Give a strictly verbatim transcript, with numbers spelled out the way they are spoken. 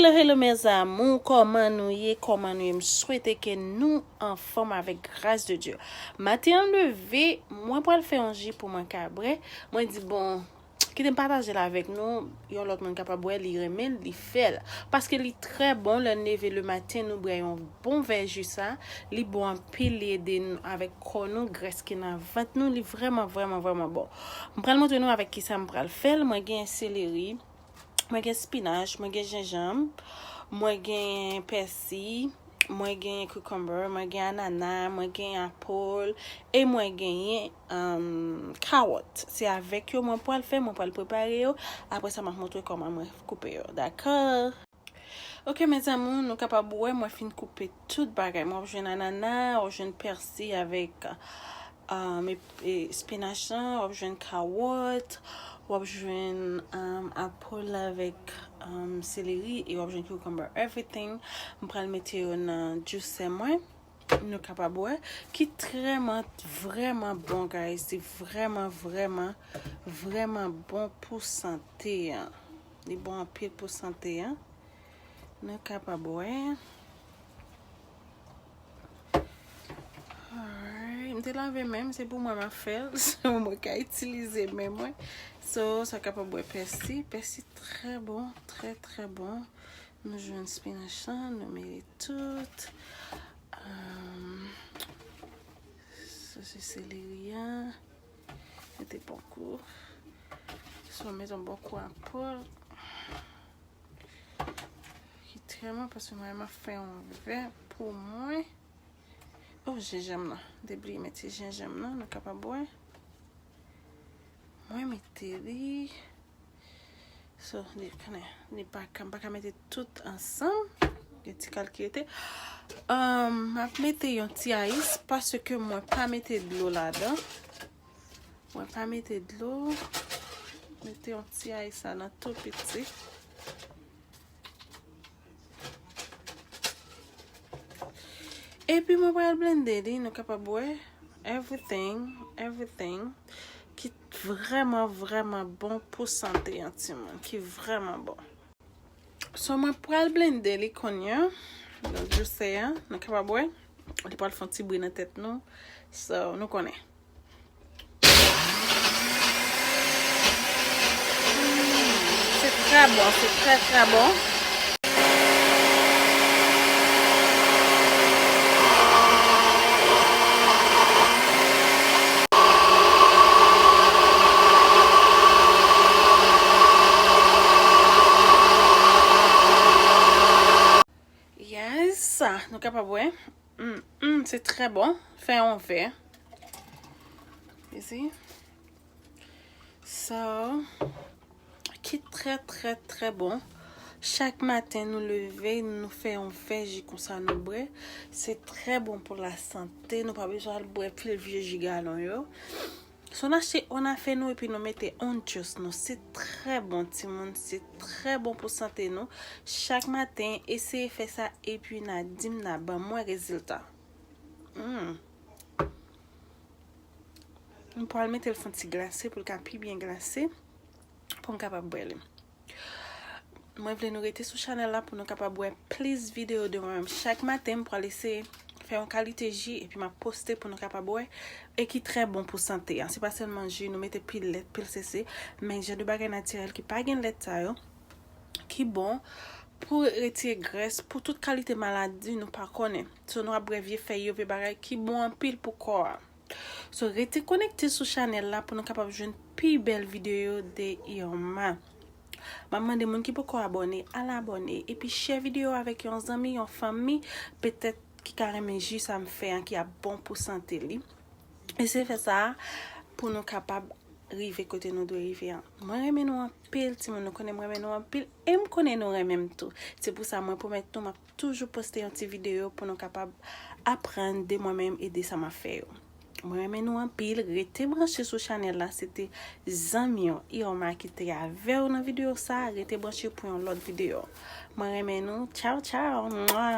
Hello mes amours, kòman nou ye? Kòman nou ye? M swete ke nou anfòm avèk gras de Dye. Maten an m leve, mwen pral fè yon ji pou mwen ka bwè. Mwen di, bon, kite m pataje l avèk nou, yon lòt moun kapab bwè, li renmen l, li fè l. Paske li trè bon, lè n leve le maten, nou bwè yon bon vè ji sa, li bon anpil, li ede n avèk kò nou, grès ki nan vant nou, li vrèman, vrèman, vrèman bon. M pral montre nou avèk kisa m pral fè l. Mwen gen seleri, mwen gen spinach, mwen gen jenjanm, mwen gen pèsi, mwen gen cucumber, mwen gen anana, mwen gen apple, e mwen genyen, um, kawòt. Se avèk yo mwen pral fè, mwen pral prepare yo. Apre sa, m ap montre kòman mwen koupe yo. Dakò? Ok, mes amours, nou kapab wè mwen fin koupe tout bagay. Mwen ap jwenn anana, w ap jwenn pèsi avèk, um, e, e, spinach lan, w ap jwenn kawòt, w ap jwenn, um, apple avèk, um, seleri, e w ap jwenn cucumber, everything. M pral mete yo nan juicer mwen. Nou kapab wè. Ki trèman, vrèman bon, guys. Li vrèman, vrèman, vrèman bon pou sante an. Li bon anpil pou sante an. Nou kapab wè. Alright. M te lave men m, se pou mwen m ap fè l. Se pou mwen ka itilize men mwen. So, sa kapab wè pèsi. Pèsi trè bon, trè, trè bon. Nou jwenn spinach lan, nou mele tout. Um, sa se seleri a. Mete bòkou. So, mete yon bòkou apple. Ki trèman, paske mwen, m ap fè yon vè pou mwen. Oh, jenjanm nan. M te bliye mete jenjanm nan, nou kapab wè. Mwen mete li. So, li konnen, li pa ka, m pa ka mete tout ansanm. Gen ti kal ki rete. Um, m ap mete yon ti ayis paske mwen pa mete dlo ladan. Mwen pa mete dlo. Mete yon ti ayis ladan tou piti. Epi mwen pral blende li, nou kapab wè everything, everything ki vrèman, vrèman bon pou sante yon timoun, ki vrèman bon. So, mwen pral blende li kounye a, nan juicer a, nou kapab wè, li pral fè yon ti bri nan tèt nou. So, nou konnen. Se trè bon, se trè, trè bon. Yes, nou kapab wè. Mm, mm, se trè bon. Fè yon vè. You see? So, ki trè, trè, trè bon. Chak maten nou leve, nou fè yon vè ji konsa nou bwè. Se trè bon pou lasante. Nou pa bezwen al bwè pil vye ji galon yo. So, n achte yon afè nou epi nou mete yon juice nou. Se trè bon, timoun. Se trè bon pou sante nou. Chak maten, eseye fè sa epi n a di m, n a ban mwen rezilta. Mm. M pral mete l fè yon ti glase pou l ka pi byen glase, pou m kapab bwè li. Mwen vle nou rete sou chanèl la pou nou kapab wè plis videyo de mwen menm. Chak maten, m pral eseye fè yon kalite ji epi m ap poste pou nou kapab wè e ki trè bon pou sante an. Se pa sèlman ji, nou mete pil lèt, pil sese, men jan de bagay natirèl ki pa gen lèt sa yo, ki bon pou retire grès, pou tout kalite maladi nou pa konnen. So, nou ap bwè vye fèy yo, vye bagay ki bon anpil pou kò a. So, rete konekte sou chanèl la pou nou kapab jwenn pi bèl videyo de Irma. M ap mande moun ki poko abòne, al abòne. Epi share videyo avèk yon zanmi, yon fanmi, petèt ki ka renmen ji sa m fè an, ki ap bon pou sante li. Eseye fè sa pou nou kapab rive kote nou dwe rive an. Mwen renmen nou anpil, timoun, nou konnen m renmen nou anpil, e m konnen nou renmen m tou. Se pou sa mwen pwomèt nou, m ap toujou poste yon ti videyo pou nou kapab aprann de mwen menm e de sa m ap fè yo. Mwen renmen nou anpil, rete branche sou chanèl la, se te zanmi w Irma ki te avè w nan videyo sa, rete branche pou yon lòt videyo. Mwen renmen nou, tchaw tchaw, mwa.